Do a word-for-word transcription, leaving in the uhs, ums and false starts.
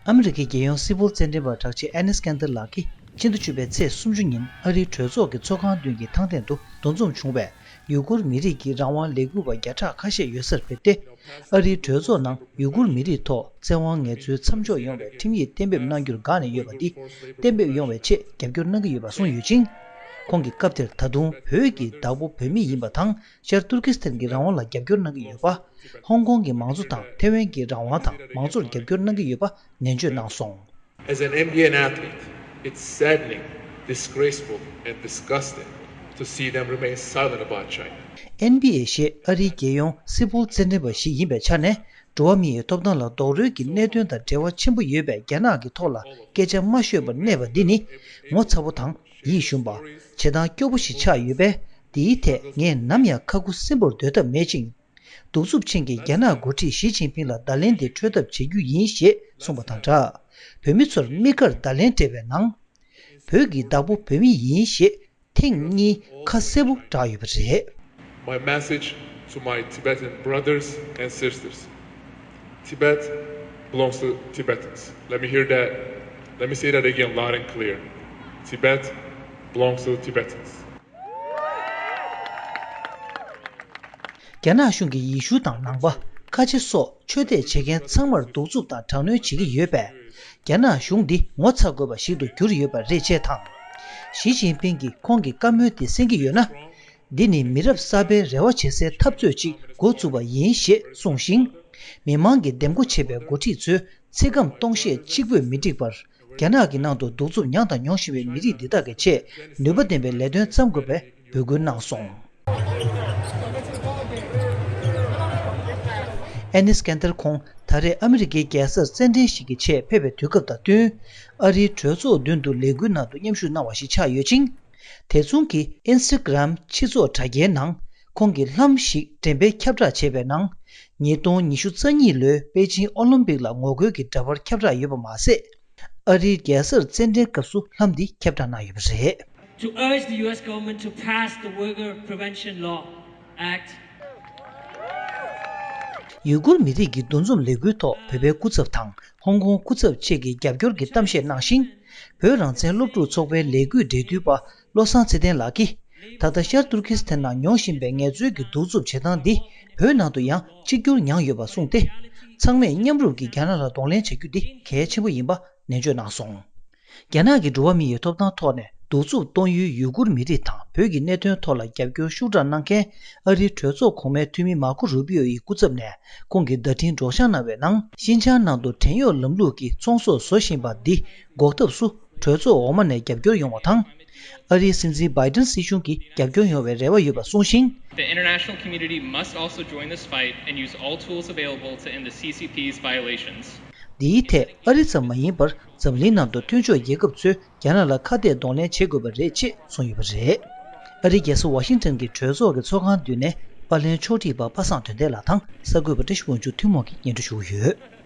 ཨ་མི་རི་ཀའི་རྒྱལ་ཡོངས་སིལ་བུར་རྩེད་འགྲན་པ་གྲགས་ཆེ་ཨེ་ནི་སི་ཀན་ཏར་ལགས་ཀྱིས་ཕྱི་ཟླ་བཅུ་པའི་ཚེས་སུམ་ཅུ་ཉིན་ཨ་རིའི་གྲོས་ཚོགས་ཀྱི་ཚོགས་ཁང་མདུན་གྱི་ཐང་སྟེང་དུ་འདུ་འཛོམས་བྱུང་བའི་ཡུ་གུར་མི་རིགས་ཀྱི་རང་དབང་ལས་འགུལ་བ་བརྒྱ་ཕྲག་ཁ་ཤས་ཡོད་སར་ཕེབས་ཏེ། ཨ་རིའི་གྲོས་ཚོགས་ནང་ཡུ་གུར་མི་རིགས་ཐོག་བཙན་དབང་ངལ་རྩོལ་མཚམས་འཇོག་ཡོང་བའི་ཁྲིམས་ཡིག་གཏན་འབེབས་གནང་རྒྱུར་དགའ་ནས་ཡོད་པ་འདི་གཏན་འབེབས་ཡོང་བའི་ཆེད་རྒྱབ་སྐྱོར་གནང་གི་ཡོད་པ་གསུངས་ཡོད་ཅིང་། ཁོང་གིས་སྐབས་དེར་ད་དུང་བོད་ཀྱི་བདག་པོ་བོད་མི་ཡིན་པ་དང་། ཤར་ཏུར་ཀི་སི་ཐན་གྱི་རང་དབང་ལ་རྒྱབ་སྐྱོར་གནང་གི་ཡོད་པ། ཧོང་ཀོང་གི་མང་གཙོ་དང་ཐེ་ཝན་གྱི་རང་དབང་དང་མང་གཙོར་རྒྱབ་སྐྱོར་གནང་གི་ཡོད་པ་ནན་བརྗོད་གནང་སོང་། As an N B A athlete, it's saddening, disgraceful, and disgusting to see them remain silent about China. ཨེན་བི་ཨེ་ཞེས་ཨ་རིའི་རྒྱལ་ཡོངས་སིལ་བུར་རྩེད་འགྲན་པ་ཞིག་ཡིན་པའི་ཆ་ནས། འགྲོ་བ་མིའི་ཐོབ་ཐང་ལ་རྡོག་རོལ་གྱི་གནད་དོན་དང་འབྲེལ་བ་ཆེན་པོ་ཡོད་པའི་རྒྱ་ནག་གི་ཐོག་ལ་སྐད་ཆ་མ་ཤོད་པར་གནས་པ་འདི་ནི་ངོ་ཚ་པོ་དང་ཡིད་ཞུམ་པ། བྱེད་སྟངས་སྐྱོ་པོ་ཞིག་ཆགས་ཡོད་པས། འདིའི་ཐད་ངས་ནམ་ཡང་ཁ་ཁུ་སིམ་པོར་སྡོད་ཐབས་མེད་ཅིང་། གདུག་རྩུབ་ཅན་གྱིས་རྒྱ་ནག་འགོ་ཁྲིད་ཞི་ཅིན་ཕིང་ལ་བརྡ་ལན་འདི་འཕྲོད་ཐབས་བྱེད་རྒྱུ་ཡིན་ཞེས་གསུངས་པ་དང་སྦྲགས། བོད་མི་ཚོར་དམིགས་བཀར་བརྡ་ལན་སྤྲད་པའི་ནང་། བོད་ཀྱི་བདག་པོ་བོད་མི་ཡིན་ཞེས་ཐེངས་གཉིས་ཁ་གསལ་པོ་བསྒྲགས་ཡོད་པ་རེད། My message to my Tibetan brothers and sisters. Tibet belongs to Tibetans. Let me hear that. Let me say that again loud and clear. Tibet belongs to Tibetans. རྒྱ་ནག་གཞུང་གིས་ཡེ་ཤུ་དང་ནང་པ། ཁ་ཆེ་སོགས་ཆོས་དད་བྱེད་མཁན་ཚང་མར་གདུག་རྩུབ་དང་དྲག་གནོན་བྱེད་ཀྱི་ཡོད་པས། རྒྱ་ནག་གཞུང་འདི་ངོ་ཚ་དགོས་པ་ཞིག་ཏུ་གྱུར་ཡོད་པ་རེད་ཅེས་དང་། ཞི་ཅིན་ཕིང་གིས་ཁོང་གི་བཀའ་མོལ་དེ་གསན་གྱི་ཡོད་ན། འདི་ནི་མི་རབས་གསར་པའི་རེ་བ་བྱེད་སའི་འཐབ་རྩོད་ཅིག་འགོ་བཙུགས་པ་ཡིན་ཞེས་གསུངས་ཤིང་། མི་མང་གིས་འདེམས་བསྐོ་བྱས་པའི་འགོ་ཁྲིད་ཚོས་ཚིག་སྐམ་སྟོང་བཤད་གཅིག་པོས་མི་འགྲིག་པར། རྒྱ་ནག་གི་ནང་དུ་གདུག་རྩུབ་མྱངས་དང་མྱོང་བཞིན་པའི་མི་རིགས་འདི་དག་གི་ཆེད་ནུས་པ་ལྡན་པའི་ལས་དོན་བརྩམ་དགོས་པའི་འབོད་སྐུལ་གནང་སོང་། ཨེ་ནི་སི་ཀན་ཏར་ཁོང་ད་རེས་ཨ་མི་རི་ཀའི་རྒྱལ་སར་རྩེད་འགྲན་ཞིག་གི་ཆེད་ཕེབས་པའི་དུས་སྐབས་དང་བསྟུན། ཨ་རིའི་གྲོས་ཚོགས་མདུན་དུ་ལས་འགུལ་ནང་དུ་མཉམ་ཞུགས་གནང་བ་ཞིག་ཆགས་ཡོད་ཅིང་། དེ་མཚུངས་ཀྱི་ཨིན་སི་ཊ་གྷི་རམ་སྤྱི་ཚོགས་དྲ་རྒྱའི་ནང་ཁོང་གིས་ལྷམ་ཞིག་འགྲེམས་སྤེལ་ཁྱབ་བསྒྲགས་བྱས་པའི་ནང་། ཉིས་སྟོང་ཉི་ཤུ་རྩ་གཉིས་ལོའི་པེ་ཅིང་ཨོ་ལིམ་པིག་ལ་ངོ་རྒོལ་གྱི་འདྲ་པར་ཁྱབ་བསྒྲགས་ཡོད་པ་མ་ཟད། ཨ་རིའི་རྒྱལ་སར་རྩེད་འགྲན་སྐབས་སུ་ལྷམ་འདི་ཁྱབ་བསྒྲགས་གནང་ཡོད་པ་རེད། To urge the U S government to pass the Uyghur Prevention Law Act. ཡུ་གུར་མི་རིགས་ཀྱི་འདུ་འཛོམས་ལས་འགུལ་ཐོག་བོད་པའི་སྐུ་ཚབ་དང་ཧོང་ཀོང་སྐུ་ཚབ་བཅས་ཀྱིས་རྒྱབ་སྐྱོར་གྱི་གཏམ་བཤད་གནང་ཞིང་། བོད་རང་བཙན་སློབ་ཕྲུག་ཚོགས་པའི་ལས་འགུལ་འབྲེལ་མཐུད་པ་བློ་བཟང་ཚེ་བརྟན་ལགས་ཀྱིས། ད་ལྟ་ཤར་ཏུར་ཀི་སི་ཐན་ནང་མྱོང་བཞིན་པའི་ངལ་རྩོལ་གྱི་གདུག་རྩུབ་བྱེད་སྟངས་འདི་བོད་ནང་དུ་ཡང་གཅིག་གྱུར་མྱངས་ཡོད་པ་གསུངས་ཏེ། ཚང་མས་མཉམ་རུབ་ཀྱིས་རྒྱ་ནག་ལ་གདོང་ལེན་བྱ་རྒྱུ་འདི་གལ་ཆེན་པོ་ཡིན་པ་ནན་བརྗོད་གནང་སོང་། རྒྱ་ནག་གི་འགྲོ་བ་མི་ཡི་ཐོབ་ཐང་ཐོག་ནས་གདུག་རྩུབ་གཏོང་ཡུལ་ཡུ་གུར་མི་རིགས་དང་བོད་ཀྱི་གནད་དོན་ཐོག་ལ་རྒྱབ་སྐྱོར་ཤུགས་དྲག་གནང་མཁན་ཨ་རིའི་གྲོས་ཚོགས་གོང་མའི་འཐུས་མི་མར་ཁོ་རུ་པི་ཨོ་ཡི་སྐུ་ཚབ་ནས་ཁོང་གིས་བརྡ་འཕྲིན་སྒྲོག་སྦྱང་གནང་བའི་ནང་། ཤིན་ཅང་ནང་དུ་བྲན་གཡོག་ལམ་ལུགས་ཀྱི་ཚོང་ཟོག་བཟོ་བཞིན་པ་འདི་འགོག་ཐབས་སུ་གྲོས་ཚོགས་འོག་མ་ནས་རྒྱབ་སྐྱོར་ཡོང་བ་དང་། ཨ་རིའི་སྲིད་འཛིན་བྷའི་ཏིན་སྲིད་གཞུང་གིས་རྒྱབ་སྐྱོར་ཡོང་བའི་རེ་བ་ཡོད་པ་གསུངས་ཤིང་། The international community must also join this fight and use all tools available to end the C C P's violations. འདིའི་ཐད་ཨ་རི་ཙམ་མ་ཡིན་པར་འཛམ་གླིང་ནང་དུ་མཐུན་ཕྱོགས་རྒྱལ་ཁབ་ཚོས་རྒྱ་ནག་ལ་ཁ་གཏད་གདོང་ལེན་བྱེད་དགོས་པ་རེད་ཅེས་གསུངས་ཡོད་པ་རེད། ཨ་རིའི་རྒྱལ་ས་ཝ་ཤིང་ཊོན་གྱི་གྲོས་ཚོགས་ཀྱི་ཚོགས་ཁང་མདུན་ནས་པར་ལེན་ཕྱོགས་སྒྲིག་པ་པ་སངས་དོན་ལྡན་ལགས་དང་གསར་འགོད་པ་བཀྲ་ཤིས་དབང་ཕྱུག་ཐུན་མོང་གིས་སྙན་སྒྲོན་ཞུ་གི་ཡོད།